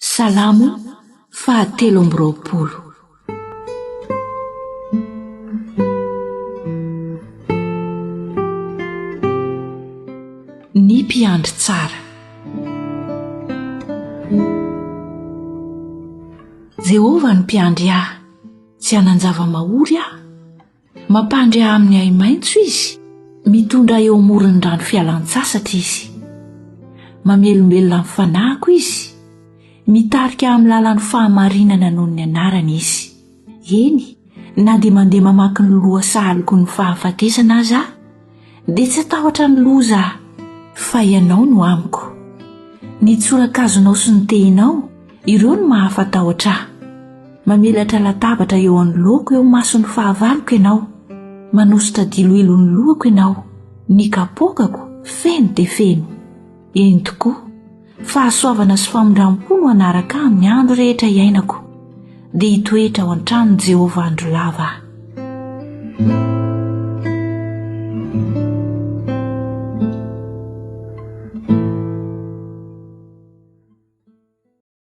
Salamo fahatelo amby 20. Ny mpiandry tsara. Jehovah no mpiandry ahy, tsy hanan-java-mahory aho. Mampandry ahy amin'ny ahi-maitso izy, mitondra ahy eo amoron'ny rano fialan-tsasatra izy. Mamelombelona ny fanahiko izy, mitarika ahy amin'ny lalan'ny fahamarinana noho ny anarany izy. Eny, na dia mandeha mamaky ny lohasaha aloky ny fahafatesana aza aho, dia tsy hatahotra ny loza aho, fa ianao no amiko. Ny tsorakazonao sy ny tehinao, ireo no mahafatahotra ahy. Mamelatra latabatra eo anoloako eo imason'ny fahavaloko ianao. Manosotra diloilo ny lohako ianao. Ny kapoakako feno dia feno. Eny tokoa, fahasoavana sy famindram-po no hanaraka ahy amin'ny andro rehetra iainako, dia hitoetra ao an-tranon'i Jehovah andro lava aho.